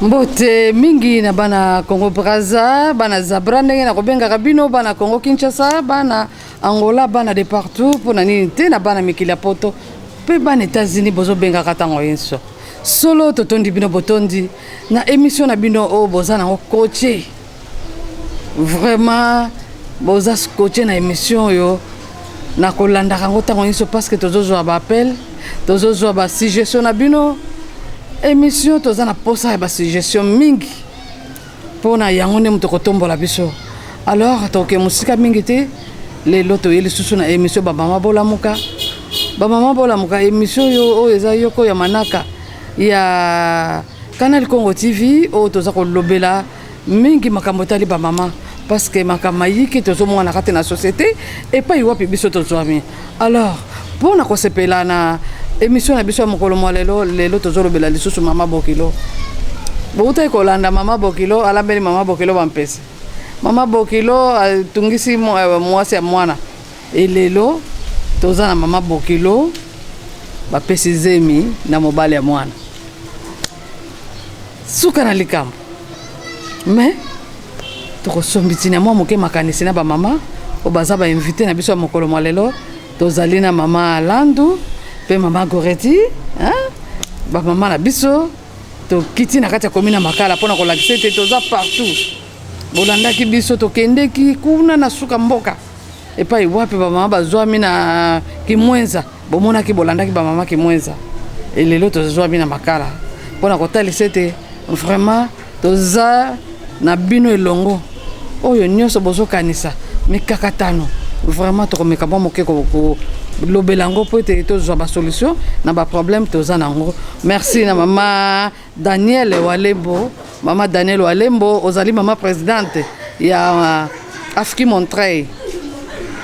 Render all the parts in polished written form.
Mbote mingi na bana Congo Brazza, bana Zabra ndenge na kobengaka bino, bana Congo Kinshasa, bana Angola, bana de partout, mpo na nini te na bana mikili ya poto mpe bana États-Unis bozobengaka ntango yenso. Solo totondi bino botondi na émission na bino oyo boza nango coaché. Vraiment boza scotché na émission oyo na kolandaka yango ntango nyonso parce que tozozwa ba appel, tozozwa ba suggestion na bino. Émission toza na posa ya ba suggestion mingi mpona yango nde moto kotombola biso. Alors toke mosika mingi te, lelo toye lisusu na émission Bamama Bolamuka. Bamama Bolamuka, émission oyo oyo eza yoko ya manaka ya Canal Congo TV, oyo toza kolobela mingi makambo etali bamama, parce que makambo mayiki tozomona kati na société epai wapi biso tozwami. Alors mpona kosepela na émission na biso ya mokolo mwa lelo, lelo tozolobela lisusu mama bokilo. Boutaki kolanda mama bokilo alambeli mama bokilo bampese, mama bokilo atungisi mwasi ya mwana. Elelo toza na mama bokilo bapesi zemi na mobali ya mwana, suka na likambo. Mais tokosombi ntina mwa moke makanisi na bamama oyo baza bainvité na biso ya mokolo mwa lelo. Tozali na mama Landu mpe mama Goreti, bamama na biso. Tokiti na kati ya komi na Makala mpona kolakisa ete toza partout. Bolandaki biso, tokendeki kuna na suka mboka epai wapi bamama bazwami na Kimwenza. Bomonaki, bolandaki bamama Kimwenza. Elelo tozwami na Makala mpona kotalisa ete vraiment toza na bino elongo. Oyo nyonso bozokanisa mikakatano, vraiment tokomeka mwa moke kolobela yango mpo ete tozwa basolution na baproblème toza nango. Merci na mama Daniel Walembo. Mama Daniel Walembo, ozali mama présidente ya Afki Montreuil.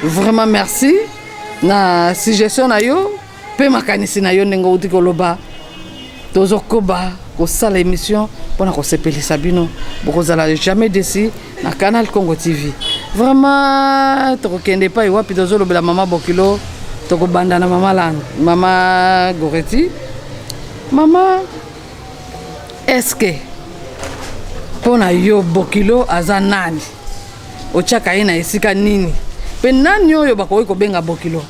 Vraiment merci na suggestion na yo mpe makanisi na yo ndenge outi koloba. Tozokoba kosala émission mpona kosepelisa bino, bokozala jamais déçus na Canal Congo TV. Vraiment tokokende epai wapi tozolobela mama bokilo. Tokobanda na mama Land, mama Goreti. Mama, est-ce mpo na yo bokilo aza nani? Otiaka ye na esika nini? Mpe nani oyo bakoki kobenga bokilo?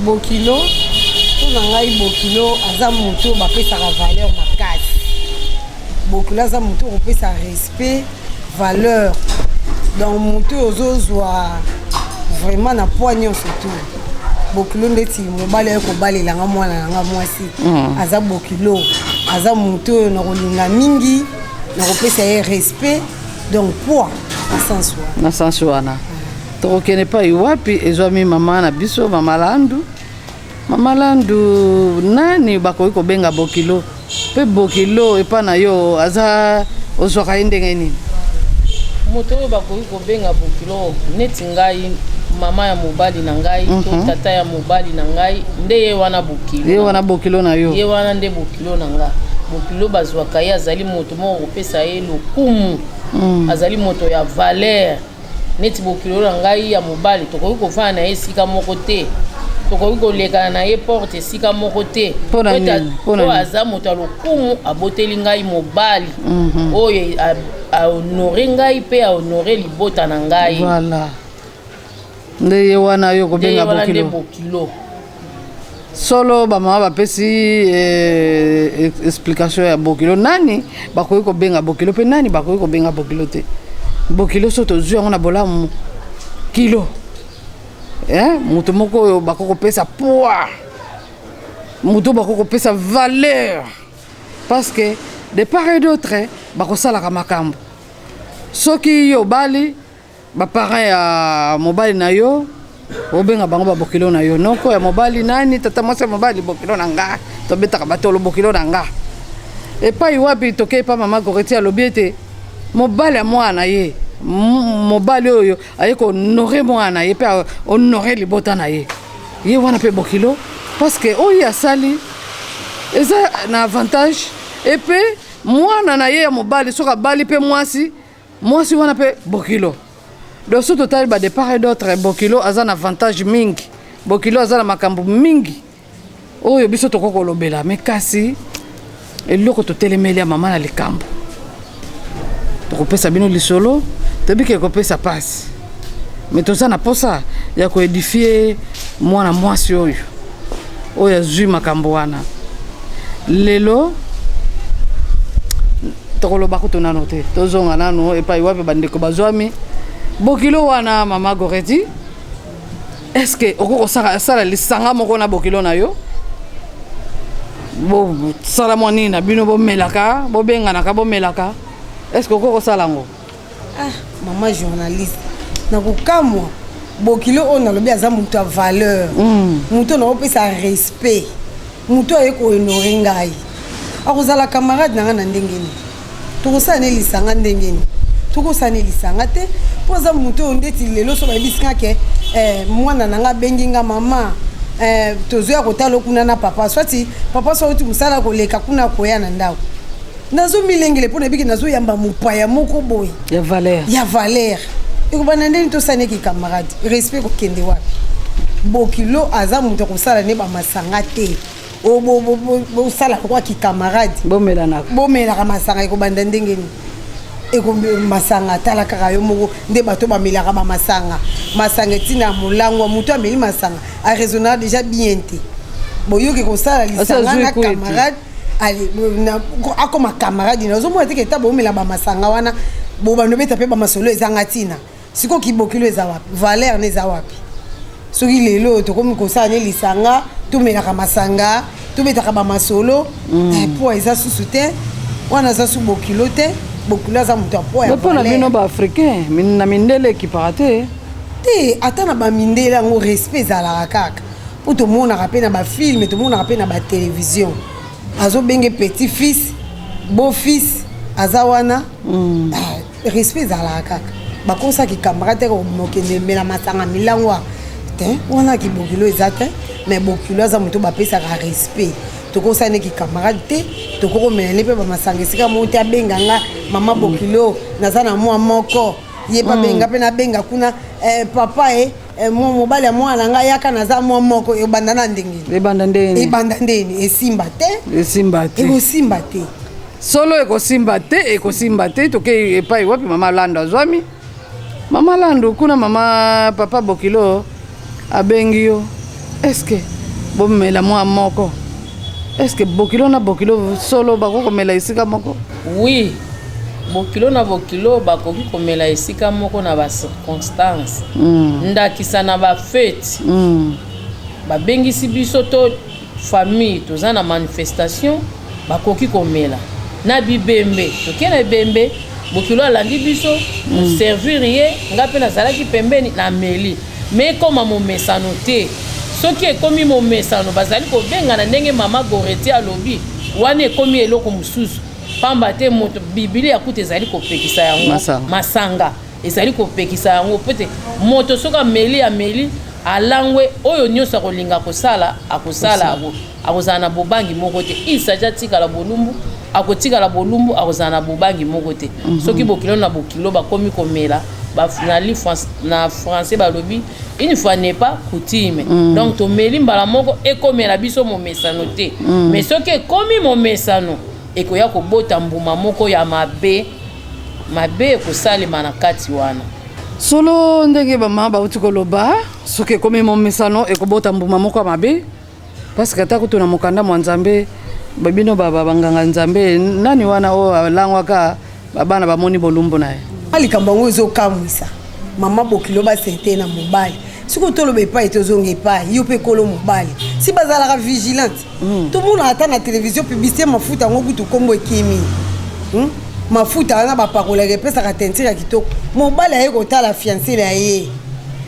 Bokilo, mpo na ngai, bokilo aza moto oyo bapesaka valeur makasi. Bokilo aza moto oyo kopesa respect, valeur, donc moto oyo ozozwa vraiment na poids nyonso tu. Bokilo ndeti mobali oyo kobalelanga mwana na nga mwasi, aza bokilo, aza moto oyo na kolinga mingi, na kopesa ye respect, donc poids na sens wana. Na sens wana. Tokokende epai wapi ezwami mama na biso, mama Landu. Mama Landu, nani bakoki kobenga bokilo? Mpe bokilo epai na yo aza, ozwaka ye ndenge nini? Moto oyo bakoki kobenga bokilo, neti ngai mama ya mobali na ngai to tata ya mobali na ngai, nde ye wana bokilo. Ye wana bokilo na yo? Ye wana nde bokilo na nga. Bokilo bazwaka ye, azali moto moko kopesa ye lokumu, azali moto ya valeur. Neti bokilo na ngai ya mobali, tokoki kofanda na ye esika moko te, tokoki kolekana na ye porte esika moko te. Mpo na nini? Mpo na Po nini? aza moto ya lokumu, aboteli ngai mobali oyo ahonore ngai mpe ahonore libota na ngai. Voilà, nde ye wana yo Nde ye kobenga wana nde bokilo. Bokilo. Solo bamama bapesi explication ya bokilo, nani bakoki kobenga bokilo mpe nani bakoki kobenga bokilo te. Bokilo so tozwi yango na bolamu, kilo, moto moko oyo bakoki kopesa poids, moto oyo bakoki kopesa valeur, parce que de part et d'autre bakosalaka makambo. Soki yo obali, baparent ya mobali na yo obenga bango babokilo na yo, noko ya mobali nani, tata mwasi ya mobali, bokilo na nga, tobetaka batolo, bokilo na nga. Epai wapi tokei epa mama Goreti, alobi ete mobali ya mwana na ye, mobali oyo aye kohonore mwana na ye mpe honore libota na ye, ye wana mpe bokilo, parce que oyo asali eza na avantage. Epe mwana na ye ya mobali soki abali mpe mwasi, mwasi wana mpe bokilo. Donc so totali ba de part et d'autre, bokilo aza na avantage mingi, bokilo aza na makambo mingi oyo biso tokoki kolobela. Mais kasi Eloko totelemeli ya mama na likambo, tokopesa bino lisolo, toyebi ke ekopesa mpasi, me toza na posa ya koédifier mwana mwasi oyo oyo azwi makambo wana. Lelo tokoloba kutu nano te, tozonga nano epai wapi bandeko bazwami. Bokilo wana, mama Goreti, est ce que okoki kosala lisanga moko na bokilo na yo? Bosala mwa nini na bino, bomelaka, bobenganaka, bomelaka, est ce que okoki kosala yango? Ah, mama journaliste, nakokamwa. Bokilo oyo nalobi aza moto ya valeur, moto oyo naopesa respect, moto aye kohonorer ngai, akozala camarade na ngai na ndenge nini? Tokosala ne lisanga ndenge nini? Tokosala ne lisanga te, mpo aza moto oyo ndeti lelo so bayebisi nga ke mwana na ngai abengi nga: "Mama, tozoya kotala kuna na papa." Swati papa so auti mosala, koleka kuna, koya na ndako, nazomilengele mpo nayebiki nazoyamba mopaya moko boye. Ya valeur. Ya valeur. Ekobanda ndeni tosaneki camarade? Respect kokende wapi? Bokilo aza moto akosala ne bamasanga te. Bosala lokola kicamarade. Bomelanaka. Bomelaka masanga, ekobanda ndenge nini? Masanga, tala kaka yo moko nde bato bamelaka bamasanga. Masanga etina ya molangwa. Moto ameli masanga araisonnaka déjà bien te. Boyoki kosala lisanga na camarade, akoma camarade na, ozomona teke eta bomela bamasanga wana, bobanda obeta mpe bamasolo ezanga ntina. Sikoyo kibokilo eza wapi? Valeur na eza wapi? Soki lelo tokomi kosala ne lisanga, tomelaka masanga, tobetaka bamasolo, po eza susu te. Wana aza su bokilo te. Bokilo aza moto ya po ya Mpo na bino baafricain, na mindele ekipaka te. Te, ata na bamindele yango respect ezalaka kaka, mpo tomonaka mpe na bafilm, tomonaka mpe na batélévision, azobenge petit fils, beau fils aza wana. Respect ezalaka kaka. Bakosaki camarade te mokende mela masanga milangwa te. Wana kibokilo eza te. Mais bokilo aza moto bapesaka respect. Tokosala neki camarade te, tokokomela ne mpe bamasanga esika moko te. Abenga nga: "Mama bokilo, naza na mwa moko." Ye mpe abenga mpe, nabenga kuna: "Papa e mobali ya mwana na ngai, yaka, naza mwa moko." Ebanda na ndenge? Ebanda ndeni? Ebanda ndeni? Esimba te. Esimba te. Ekosimba te. Solo ekosimba te, ekosimba te. Toke epai wapi mama Lando azwami. Mama Lando kuna, mama, papa bokilo abengi yo, est-ce bomela mwa moko? Est-ce bokilo na bokilo solo bakoki komela esika moko? Oui, bokilo na bokilo bakoki komela esika moko na bacirconstance. Ndakisa na bafête, babengisi biso to famille, toza na manifestation, bakoki komela na bibembe. Toke na ebembe, bokilo alandi biso, servir ye, nga mpe nazalaki pembeni, nameli. Me ekóma momesano te. Soki ekómi momesano, bazali kobengana ndenge mama Goreti alobi wana, ekómi eloko mosusu. Pamba te moto, Bibilia kuta ezali kopekisa yango. Masanga. Masanga ezali kopekisa yango po ete moto soki ameli, ameli, alangwe, oyo nyonso akolinga kosala akosala, akozala na bobangi moko te. Il s'agit atikala bolumbu, akotikala bolumbu, akozala na bobangi moko te. Soki bokilo na bokilo bakomi komela, na français balobi: "Une fois n'est pas coutume." Donc tomeli mbala moko, ekomela biso momesano te. Mais soki ekomi momesano, ekoya kobota mbuma moko ya mabe. Mabe ekosalema na kati wana. Solo, ndenge bamama bauti koloba, soki ekomi momesano, ekobota mbuma moko ya mabe, parce que ata kutu na mokanda mwa Nzambe, babino banganga Nzambe nani wana oyo alangwaka, babana bamoni bolumbu na ye. Likambo yango ezokamwisa. Mama bokilo basente na mobali, soki toloba epai, tozonga epai yo mpe kolo mobali, si bazalaka vigilante. Tomona ata na télévision publicité mafuta yango kutu nkombo ekimi, Mafuta wana bapakolaka, epesaka teinture ya kitoko. Mobali aye kotala fiancé na ye,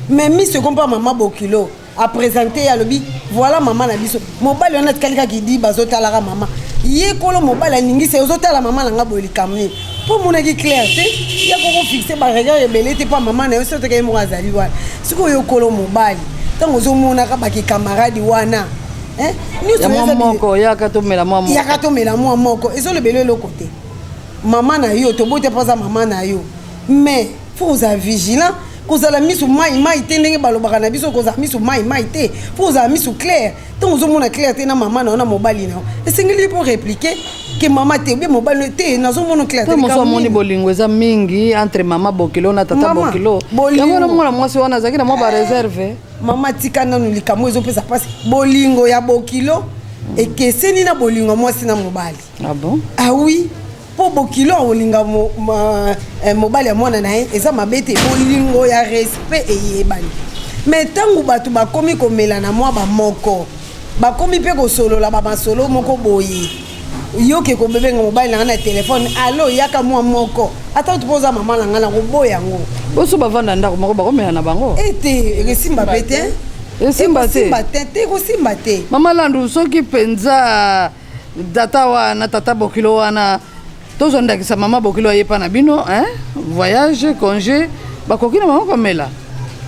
mais miso ekompa mama bokilo, aprésenter ye, alobi: "Voilà mama na biso." Mobali wana atikali kaka idi, bazotalaka mama. Ye kolo mobali aningisi: "Ozotala mama na nga boye, likambo nini?" Mpo omonaki clair te, ya koko fixer baregard ebele te mpo mama na yo so teke ye moko azali wana. Sikoyo yo kolo mobali, ntango ozomonaka bakikamarade wana, nyonso mwa moko, yaka tomela mwa moko. Yaka tomela mwa moko, ezolobela eloko te. Mama na yo, toboyi te mpo aza mama na yo, mais faut kozala vigilant, kozala miso mai mai te. Ndenge balobaka na biso, kozala miso mai mai te, faut kozala miso clair. Ntango ozomona clair te na mama na yo, na mobali na yo, esengeli mpo répliquer. Ke mama te, obie mobali te, nazomona clair. Te, moso amoni bolingo eza mingi entre mama bokilo na tata bokilo. Yango wana mwana mwasi wana azalaki na mwa bareserve. Mama, tika nanu likambo ezopesa mpasi. Bolingo ya bokilo ekeseni na bolingo ya mwasi na mobali. Ah bon? Ah oui, mpo bokilo akolinga mobali ya mwana na ye, eza mabe te. Bolingo ya respect eyebani. Mais ntango bato bakomi komela na mwa bamoko, bakomi mpe kosolola bamasolo moko boye, yoke kobebenga mobali na ngai na telefone: "Alo, yaka mwa moko." Ata mpo oza mama na ngai, na koboya yango. Boso bavanda ndako moko, bakomela na bango. Ete esimba mpe te. Esimba te. Ekosimba te te, ekosimba te. Mama Landu, soki mpenza tata wana, tata bokilo wana, tozwa ndakisa, mama bokilo ayepa na bino, hein? Voyage, congé, bakoki na bango komela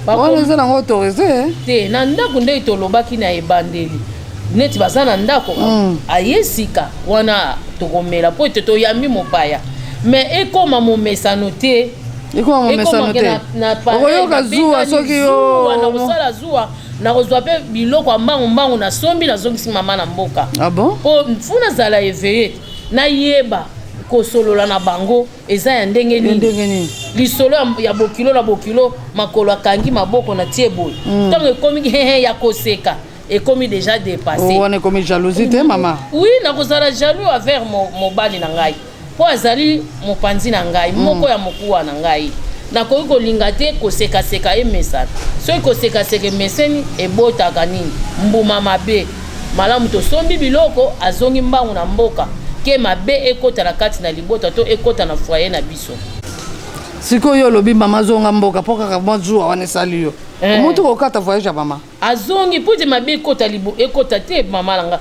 wana, eza nango autorisé? Te, na ndako nde tolobaki na ebandeli, neti baza na ndako, aye sika wana, tokomela mpo ete toyambi mopaya, mais ekóma momesano te. Ekóma momesano te, okoyoka zuwa soki yo. Nakosala zuwa, nakozwa mpe biloko ya mbangu mbangu, nasombi, nazongisi mama na mboka. Ah bon? Mpo mfu nazala éveillé, nayeba kosolola na bango eza ya ndenge nini. Ndenge nini? Lisolo ya bokilo na bokilo, makolo akangi, maboko na tie boye, ntango ekomi hehe ya koseka, ekomi déjà dépassé. Wana ekomi jalousie te, mama? Oui, nakozala jaloux envers mobali na ngai, mpo azali mopanzi na ngai moko ya mokuwa na ngai. Nakoki kolinga te kosekaseka emesana. Soki kosekaseka emeseni, ebotaka nini? Mbuma mabe. Malamu tosombi biloko, azongi mbangu na mboka, ke mabe ekɔta na kati na libota to ekɔta na foyer na biso. Sikoyo olobi mama azonga mboka mpo kaka mwa zuwa wana esali yo. Omuti kokata voyage ya mama. Azongi mpo ete mabe ekɔta ekɔta te. Mama nanga,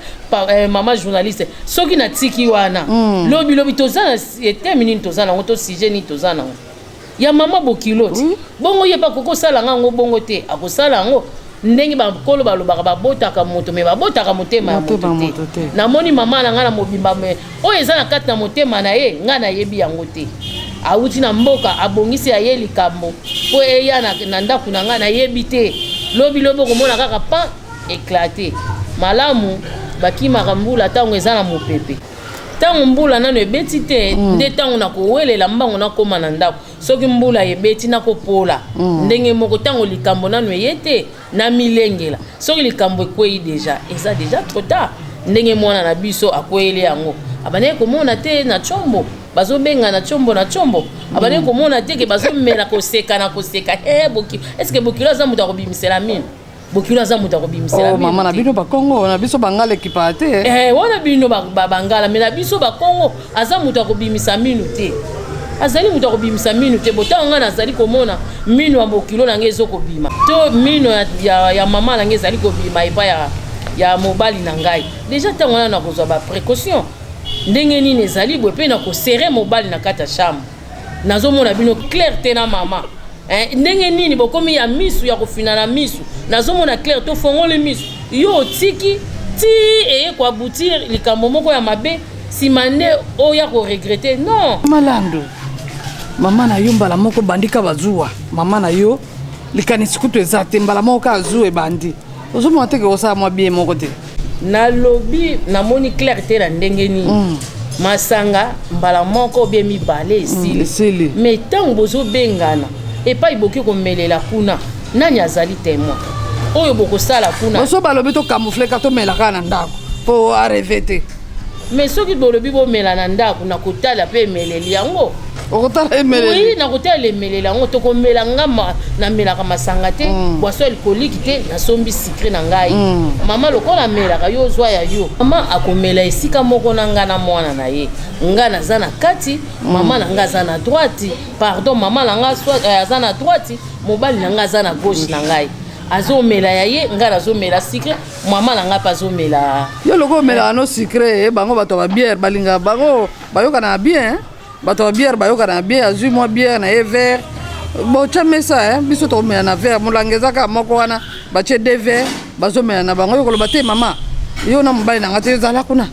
mama journaliste, soki natiki wana, lobi lobi toza na eteme nini, toza nango to sujet nini, toza nango ya mama bokilo ti. Bongo ye mpe akoki kosala nga yango bongo te. Akosala yango ndenge bakolo balobaka: babotaka moto, me babotaka motema ya moto te. Namoni mama na ngai na mobimba, me oyo eza na kati na motema na ye, ngai nayebi yango te. Awuti na mboka, abongisi ya ye likambo mpo eya na ndako na ngai, nayebi te. Lobi lobi okomona kaka pan éclate. Malamu bakimaka mbula ntango eza na mopepe. Ntango mbula nano ebeti te, nde ntango nakowelela mbango nakóma na ndako. Soki mbula ebeti, nakopola. Ndenge moko, ntango likambo nano eye te, namilengela. Soki likambo ekwei déjà, eza déjà trop tard. Ndenge mwana na biso akweyeli yango, abandaki komona te na tshombo bazobenga na tshombo na tshombo, abandaki komona te ke bazomela, koseka na koseka. Boki est ce que bokilo aza moto akobimisela mino? Bokilo aza moto akobimisela? Oh, mama, na bino Bakongo, na biso Bangala ekipa te. Wana bino Bangala, me na biso Bakongo aza moto akobimisa minu te, azali moto akobimisa minu te. Botango ngai nazali komona mino ya bokilo na ngai ezokobima, to mino ya mama na ngai ezali kobima epai ya mobali na ngai, déjà ntango wana nakozwa baprécaution. Ndenge nini ezali boye? Mpe nakoserrer mobali na kati ya chambre: "Nazomona bino clair te na mama. Ndenge nini bokomi ya misu ya kofina na misu? Nazomona clair, tofongoli misu." Yo otiki ti eye koaboutir likambo moko ya mabe, nsima nde oya koregretter? Non. Malando, mama na yo mbala moko bandika bazuwa mama na yo, likanisi kutu eza te, mbala moko kaka zuwa ebandi. Ozomona te ke kosala mwa bien moko te? Nalobi namoni clair te na ndenge nini. Masanga mbala moko bie mibale esili. Esili. Mais ntango bozobengana epai boki komelela kuna, nani azali témoin oyo bokosala kuna? Boso balobi tocamoufler ka, tomela kaka na ndako mpo arêver te. Mais soki bolobi bomela na ndako, na kotala mpe emeleli yango. Okotala emeleli? Oui, na kotala emeleli yango. Tokomela, nga namelaka masanga te, boisson alcoolique te. Nasombi sucré na ngai. Mama lokola amelaka, yo ozwa ya yo. Mama akomela esika moko na nga na mwana na ye. Nga naza na kati, mama na nga aza na droite, pardon, mama na nga aza na droite, mobali na nga aza na gauche na ngai. Azomela ya ye, nga nazomela sucré, mama na nga mpe azomela. Yo loko omelaka no sucré, bango bato ya babière balingaka bango bayokana bien. Bato ya bière bayokana bien. Azwi mwa bière na ye, verre, botya mesa, biso tokomela na verre, molango eza kaka moko wana, batie deux verre, bazomela na bango. Yo koloba te: "Mama, yo na mobali na nga te, ezala kuna."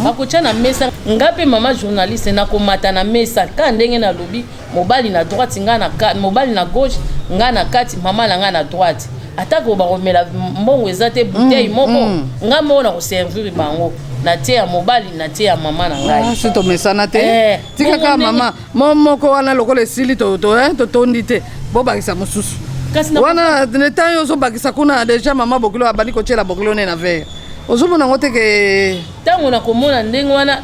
Bakotya na mesa, nga mpe mama journaliste nakomata na mesa ka ndenge nalobi: mobali na droite, nga na mobali na gauche, nga na kati, mama na nga na droite. Atako bakomela, mbongo eza te, bouteille moko, nga moko na koservir bango, na tie ya mobali, na tie ya mama na ngai. Ah, si tomesana te. Tika Bongo kaka ndenge- mama mo moko wana, lokola esili, totondi te, bobakisa mosusu. Kasi na- Wana le temps yo ozobakisa kuna, déjà mama bokilo abandi kotiela bokilo ne na verre, ozomona yango te ke Ntango nakomona ndenge wana,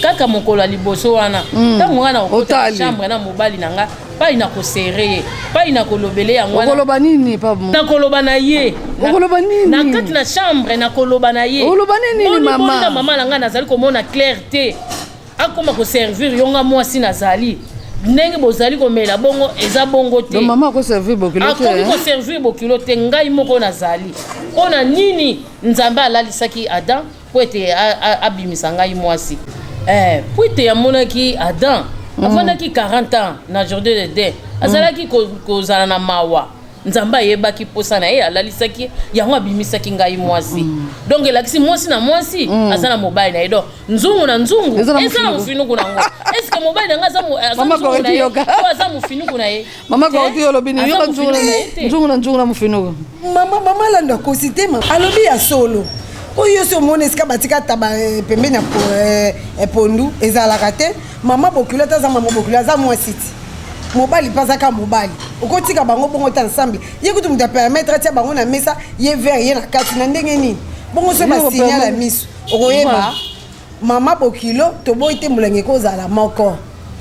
kaka mokolo ya liboso wana, ntango ngai nakokota na Otali. chambre na mobali na nga, pai na kosere ye, pai na kolobele yango wana. Okoloba nini pa? Nakoloba na ye. Okoloba nini? Na kati na chambre, nakoloba na ye. Okoloba nini, Boni, mama? boni na mama na ngai, nazali komona clair te, akoma koservir yo, nga mwasi nazali, ndenge bozali komela bongo eza bongo te. Donc mama akoservir bokilo te? Akoki Eh? koservir bokilo te. Ngai moko nazali. Mpo na nini Nzambe alalisaki Adam mpo ete abimisa ngai mwasi? Po ete amonaki Adam afandaki 40 ans na jardin d'Eden, azalaki kozala na mawa. Nzambe ayebaki mposa na ye, alalisaki ye, yango abimisaki ngai mwasi. Donc elakisi mwasi na mwasi aza na mobali na ye. Donc nzungu na nzungu Eza na eza na mofinuku. mofinuku nango. Est-ce mobali na ngai aza Mama nzungu na Goreti, ye yoka. to aza mofinuku na ye? Mama Te? Goreti, olobi nini? Aza Yoka, nzungu mofinuku na ye te. nzungu na nzungu na mofinuku. Mama Alando akosi te. Mama alobi ya solo. Oyo nyonso omona esika batika taba pembeni ya pondu ezalaka te. Mama bokilo ata aza mama bokilo, aza mwasi ti mobali mpe azaka mobali. Okotika bango bongo te ensemble. Ye kutu moto apermettre atia bango na mesa, ye verre, ye na kati na ndenge nini bongo? So Ye basignal ya kopermettre. miso, okoyeba mama bokilo. Toboyi te, molangi ekozala moko.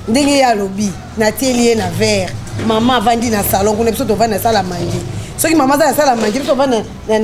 Ndenge ye alobi, natieli ye na verre, mama avandi na salon kuna, biso tovandi na salle à manger. Soki mama aza na salle à manger, biso tovandi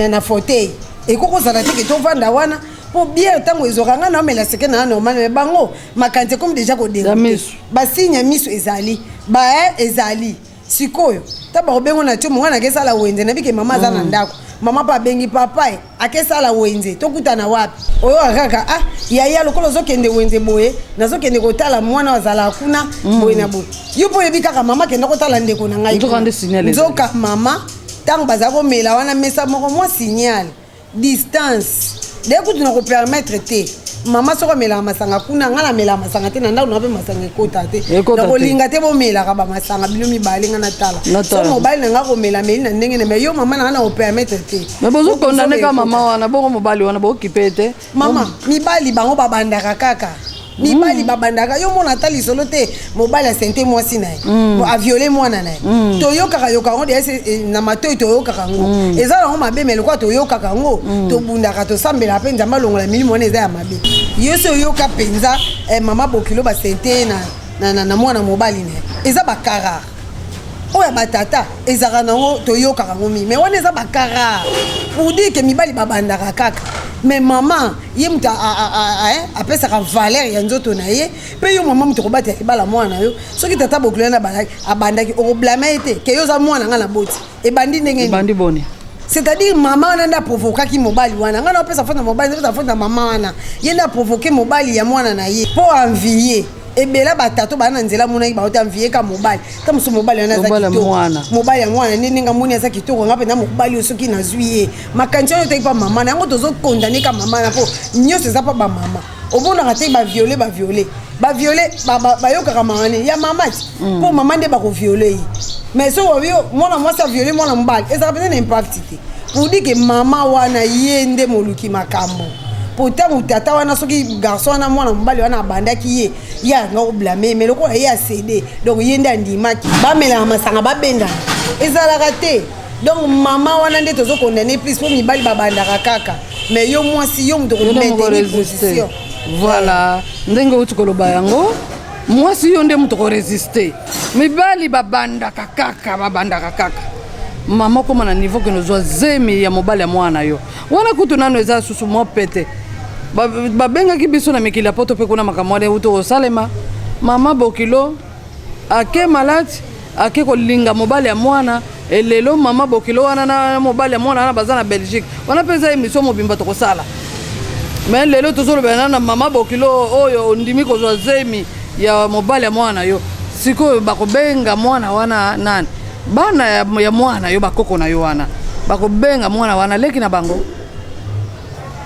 na fauteuil, ekoki kozala te ke tovanda wana mpo bien. Ntango ezwaka nga, naomela seke na normal, mais bango makanisi ekomi déjà Ya kodérouter. miso. Basigne ya miso ezali, bae ezali. Sikoyo ta bakobengo na tio monga, nakesala wenze, nabike mama aza na ndako. Mama mpe abengi papa e, akesala wenze, tokutana wapi? Oyo kaka, ah yaya, lokola ozokende wenze boye, nazokende kotala mwana oyo azalaka kuna boye na boye. Yo mpo oyebi kaka mama akenda kotala ndeko na ngai Nzoka kuna. nde signal ezali. Nzoka mama, ntango baza komela wana mesa moko, mwa signal distance de kutu na kopermettre te. Mama soki amelaka masanga kuna, ngai namelaka masanga te na ndako na mpe masanga ekota te. Ekota te. Nakolinga te bomelaka bamasanga bino mibale, ngai natala. Natala. So mobali na ngai komela meli na ndenge na me, yo mama na ngai na kopermettre te. Mais bozokondane Ekota. ka mama wana bongo, mobali wana bokipe te. Mama, mibali bango babandaka kaka, mibali babandaka. Yo mona ata lisolo te, mobali asente mwasi na ye, aviole mwana na ye. Toyokaka yoka yango deja na matoi, toyokaka yango, eza nango mabe. Mais lokola toyokaka yango, tobundaka, tosambelaka mpe Nzambe alongola milimo wana eza ya mabe. Yo so oyoka mpenza mama bokilo basente ye na mwana mobali na ye, eza bacas rares. Oyo ya batata ezalaka nango, toyokaka yango mingi, mais wana eza bacas rares, pour dire ke mibali babandaka kaka. Mais mama ye moto apesaka valeur ya nzoto na ye. Mpe yo mama moto okobatela libala mwana na yo. Soki tata bokilo na abandaki, okoblâmer ye te ke yo oza mwana nga na boti. Ebandi ndenge nini? Ebandi boni? C'est-à-dire mama wana nde aprovokaki mobali wana. Ngai naopesa faute na mobali, napesa faute na mama wana. Ye nde aprovoke mobali ya mwana na ye mpo envie ebela. Batato baa na nzela, amonaki bango te, envie ka mobali. Ta mosusu mobali wana aza Mobali ya kitoko. mwana. Mobali ya mwana nde ndenge amoni aza kitoko. Nga mpenza mobali oyo soki nazwi ye, makanisi oyo otaki mpa mama na yango. Tozokondane ka mama na mpo nyonso eza mpa bamama. Omonaka te, baviole, baviole, baviole, bayokaka mama ne ya mama ti mpo mama nde bakoviole ye. Mais soki oyo mwana mwasi aviole mwana mobali, ezalaka mpenza na impact te, pour dire ke mama wana ye nde moluki makambo. Po ntango tata wana, soki garçon wana, mwana mobali wana abandaki ye, ye anga koblâmer, mais lokola ye acéder, donc ye nde andimaki bamelaka masanga, babendana, ezalaka te. Donc mama wana nde tozokondane plus, mpo mibali babandaka kaka, mais yo mwasi, yo moto Yo nde moko komaintenir résister. position. Voilà ndenge outi koloba yango. Mwasi, yo nde moto korésister. Mibali babandaka kaka, babandaka kaka. Mama, okóma na niveau kende ozwa zemi ya mobali ya mwana yo wana, kutu nano eza susu mwa pete. Babengaki biso na mikili ya poto mpe kuna makambo wana euti kosalema. Mama bokilo ake malade, ake kolinga mobali ya mwana. Elelo mama bokilo wana na mobali ya mwana wana baza na Belgique. Wana mpe eza émission mobimba tokosala. Mais lelo tozolobela na mama bokilo oyo ondimi kozwa zemi ya mobali ya mwana yo. Sikoyo bakobenga mwana wana nani? Bana ya mwana yo, bakoko na yo wana bakobenga mwana wana leki na bango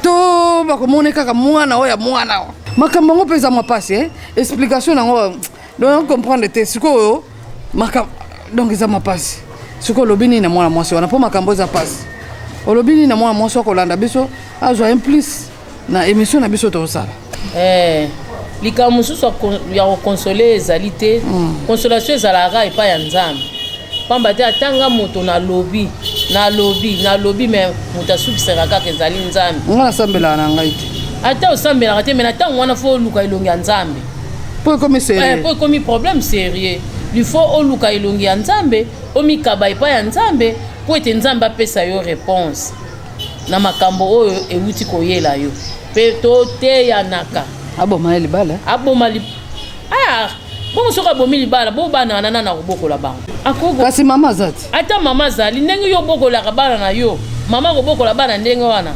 to bakomona kaka mwana oyo ya mwana? Makambo yango mpe eza mwa mpasi, eh? Explication nango, donc comprendre te. Sikoyo makambo donc eza mwa mpasi. Sikoyo olobi nini na mwana mwasi wana mpo makambo eza mpasi? Olobi nini na mwana mwasi akolanda biso, azwa un plus na émission na biso tozosala? Likambo mosusu ya koconsoler ezali te. Consolation ezalaka epai ya Nzambe, pamba te atanga moto nalobi, nalobi, nalobi, mais moto asukisaka kaka ezali Nzambe. Nga nasambelaka na ngai te. Ata osambelaka te, mais na ntango wana faut oluka elongi ya Nzambe. Mpo ekomi sérieux. Mpo ekomi problème sérieux, il faut oluka elongi ya Nzambe, omikaba epai ya Nzambe, mpo ete Nzambe apesa yo réponse na makambo oyo ewuti koyela yo. Mpe toteyanaka. Aboma ye libala. Aboma li... ah, bongo soki abomi libala, bo bana wana nana kobokola bango? Kasi mama aza te. Ata mama azali, ndenge yo obokolaka bana na yo, mama akobokola bana ndenge wana?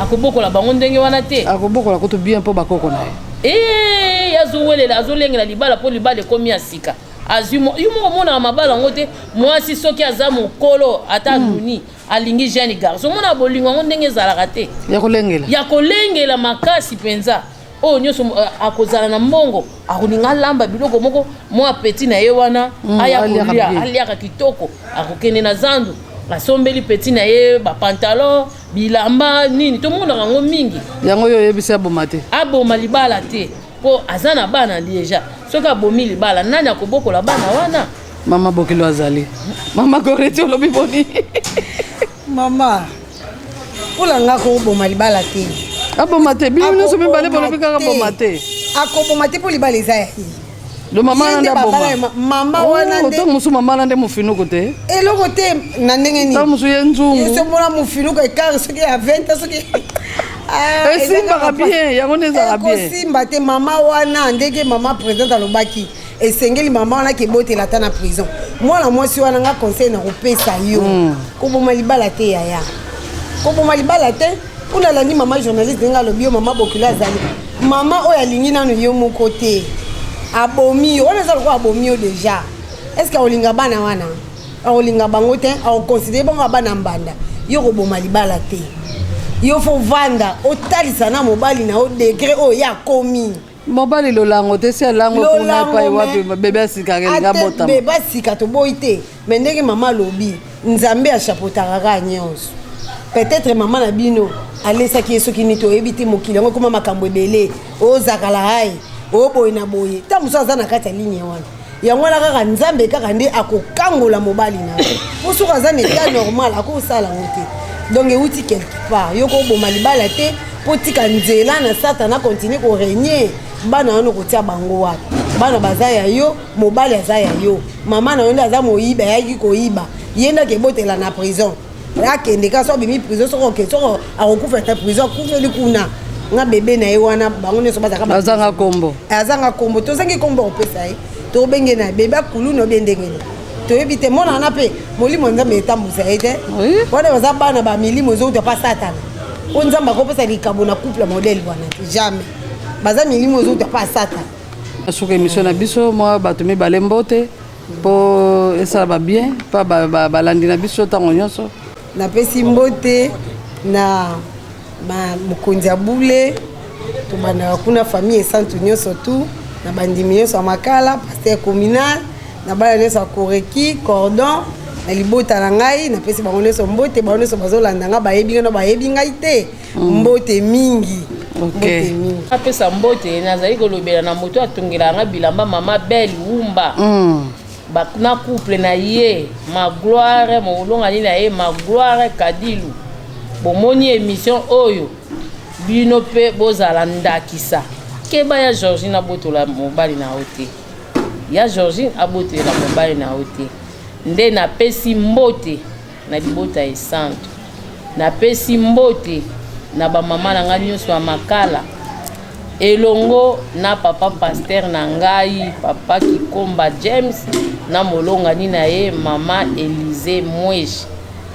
Akobokola bango ndenge wana te. Akobokola kutu bien mpo bakoko na ye. Ee, azowelela, azolengela libala mpo libala ekomi ya sika. Azwi yo moko omonaka mabala yango te. Mwasi soki aza mokolo, ata anuni, alingi jeune garçon, omona bolingo yango ndenge ezalaka te. Ya kolengela. Ya kolengela makasi mpenza. Oyo nyonso akozala na mbongo, akolinga alamba biloko moko, mwa petit na ye wana aya aliaka kolia. Bien. Aliaka kitoko, akokende na zandu, asombeli petit na ye bapantalon, bilamba nini. Tomonaka yango mingi. Yango oyo oyebisi, aboma te. Aboma libala te, mpo aza na bana déjà. Soki abomi libala, nani akobokola bana wana? Mama bokilo azali, mama Goreti, olobi boni? Mama, mpona nga, koboma libala te. Aboma te. Bino nyonso mibale bolobi kaka boma te. Akoboma te mpo libala eza ya ye. Do mama Ye wana nde nde aboma. babala ye mama wana nde. Ntango mosusu mama wana nde mofinuku te. Eloko te na ndenge nini? Ntango mosusu ye nzungu. Ye somona mofinuku écart soki ya 20, soki Ah, eza Esimbaka kaka bien, yango nde ezalaka bien. Ekosimba te. Mama wana, ndenge mama présidente alobaki, esengeli mama wana kebotela ata na prison mwana mwasi wana. Nga conseil na kopesa yo, koboma libala te, yaya, koboma libala te. Mpona alandi mama journaliste ndenge alobi, yo mama bokilo azali mama oyo alingi nanu yo moko te, abomi yo wana, eza lokola abomi yo déjà. Est ce que akolinga bana wana? Akolinga bango te, akoconsidérer bango ya bana mbanda. Yo koboma libala te. Yo faut vanda, otalisa na mobali na yo degré oyo ye akomi. Mobali lolango te, si alango kuna epai wapi? Bebe asikaka, elinga Ate botama. Bebe asika, toboyi te, mais ndenge mama alobi, Nzambe achapotaka kaka nyonso. Peut-être mama na bino alesaki ye soki nini, toyebi te. Mokili yango ekoma makambo ebele, ozakala ai oboye na boye. Ntango mosusu aza na kati ya ligne wana, yango wana kaka Nzambe kaka nde akokangola mobali na yo, po soki aza na état normal akosala yango te. Donc euti quelque part. Yo koboma libala te, mpo tika nzela na Satana continue korégner. Bana wana okotia bango wapi? Bana baza ya yo, mobali aza ya yo. Mama na yo nde aza moyibi, ayaki koyiba. Ye nde akebotela na prison, akende kaka. So abimi prison, soko oke, soko akokufa na prison, akufeli kuna. Nga bebe na ye wana, bango nyonso bazalaka Azanga kombo. Azanga kombo, tozangi kombo kopesa ye. Tobenge na bebe akuluna obie ndenge nini, toyebi te. Mwana wana mpe molimo ya Nzambe etambusa ye te. Wana baza bana bamilimo ezouta mpa Satana, po Nzambe akopesa likabo na couple modèle wana te, jamais. Baza milimo ezouta mpa Satana. Suka émission na biso, mwa bato mibale mbote mpo esala babien mpa balandi na biso ntango nyonso. Napesi mbote na mokonzi ya bule, tobandaka kuna, famille esantu nyonso tu, na bandimi nyonso ya Makala, pasteur communal, na bana nyonso ya Koreki cordon, na libota na ngai. Napesi bango nyonso mbote. Bango nyonso bazolanda ngai, bayebi ngai na bayebi ngai te, mbote mingi. Mbote mingi. Apesa mbote, nazali kolobela na moto atongelaka nga bilamba, mama Belle Wumba, na couple na ye Magloire, molongani na ye Magloire Kadilu. Bomoni émission oyo, bino mpe bozala ndakisa. Keba ya Georgine abotola mobali na yo te, ya Georgine abotela mobali na yo te. Nde napesi mbote na libota esantu, napesi mbote na bamama na ngai nyonso ya Makala, elongo na papa pasteur na ngai, papa Kikomba James, na molongani na ye mama Elize Mweshi.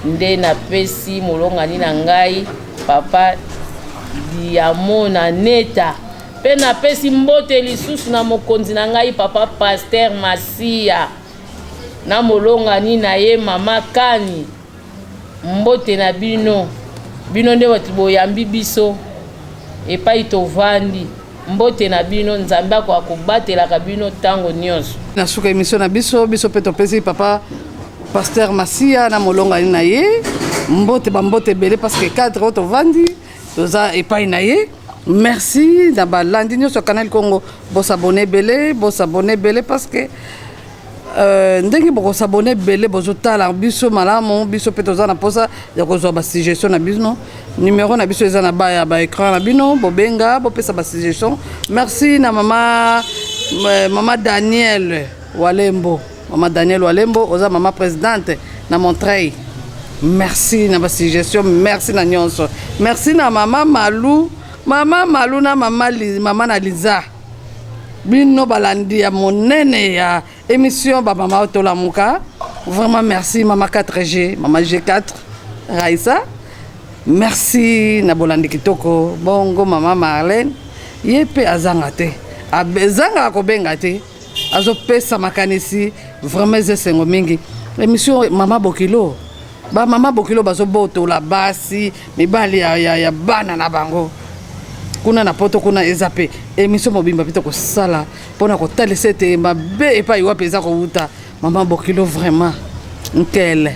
Nde napesi molongani na ngai papa Diamona Neta. Mpe napesi mbote lisusu na mokonzi na ngai papa pasteur Masiya na molongani na ye mama Kani. Mbote na bino, bino nde bato boyambi biso epai tovandi. Mbote na bino, Nzambe akoka kobatelaka bino ntango nyonso. Na suka émission na biso, biso mpe topesi papa. Pasteur Masia na molongani na ye, mbote bambote ebele parce que cadre oyo tovandi toza epai na ye. Merci na balandi nyonso ya Canal Congo, bosabone ebele, bosabone ebele parce que ndenge bokosabone ebele, bozotala biso malamu. Biso mpe toza na mposa ya kozwa basuggestion na bino. Numero na biso eza na ba ya baécran na bino, bobenga, bopesa basuggestion. Merci na mama Daniel Walembo. Mama Daniel Walembo, oza mama présidente na Montreuil, merci na basuggestion, merci na nyonso. Merci na mama Malu, mama Malu na mama na Liza, bino balandi ya monene ya émission Bamama oyo Tolamuka. Vraiment merci, mama 4G, mama G4 Raisa, merci na bolandi kitoko. Bongo mama Marlène, ye mpe azanga te, ezangaka kobenga te, azopesa makanisi. Vraiment eza esengo mingi, émission Mama Bokilo. Bamama bokilo bazobotola basi mibali ya bana na bango kuna na Poto kuna. Eza mpe émission mobimba mpe tokosala mpona kotalisa ete mabe epai wapi eza kowuta. Mama bokilo, vraiment nkele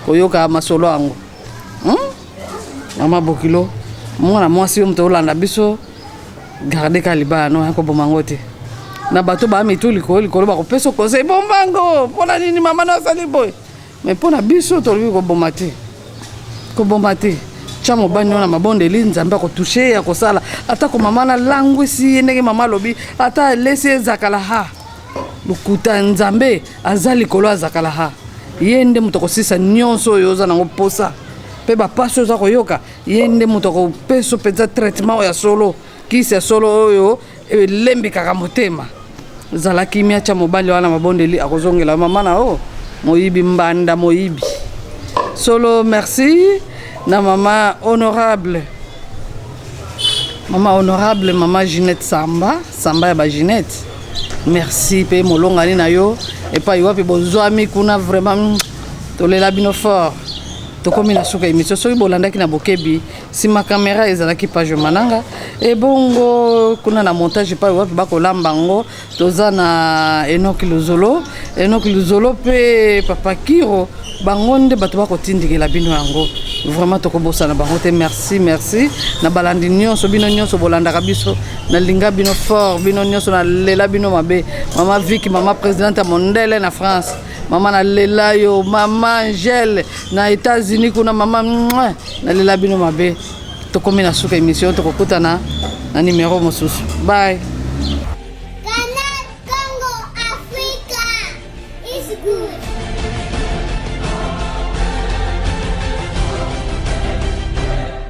koyoka masolo yango, Mama bokilo, mwana mwasi yo moto olanda biso, garde ka libala no ya koboma yango te. Na bato baa mitu likolo likolo bakopesa conseil: bombango mpona nini mama no asali boye? Mais mpo na biso tolobi koboma te, koboma te. Tya mobali wana mabondeli, Nzambe akotouche ye, akosala. Atako mama nalangwisi ye ndenge mama alobi, ata alesi ye ezakala ha lokuta, Nzambe aza likolo, azakala ha ye nde moto akosisa nyonso oyo oza nango posa mpe bapasi oyo oza koyoka. Ye nde moto akopesa mpenza traitement oyo ya solo, kisi ya solo oyo elembikaka motema. Zala kimia, tya mobali wana mabondeli, akozongela mama na o moyibi mbanda moyibi solo. Merci na mama honorable, mama honorable, mama Ginette Samba, Samba ya baginette, merci mpe molongani na yo epai wapi bozwami kuna. Vraiment tolela bino fort. Tokomi na suka émission. Soki bolandaki na bokebi, nsima caméra ezalaki Page Mananga, ebongo kuna na montage epai wapi bakolamba yango toza na Enoki Luzolo, Enoki Luzolo mpe Papa Kiro. Bango nde bato bakotindikela bino yango. Vraiment tokobosana bango te. Merci, merci na balandi nyonso, bino nyonso bolandaka biso. Nalinga bino fort, bino nyonso, nalela bino mabe. Mama Viki, mama présidente ya mondele na France, mama nalela yo. Mama Angele na États-Unis kuna, mama, nalela bino mabe. Tokomi na suka émission, tokokutana na numero mosusu. Bye.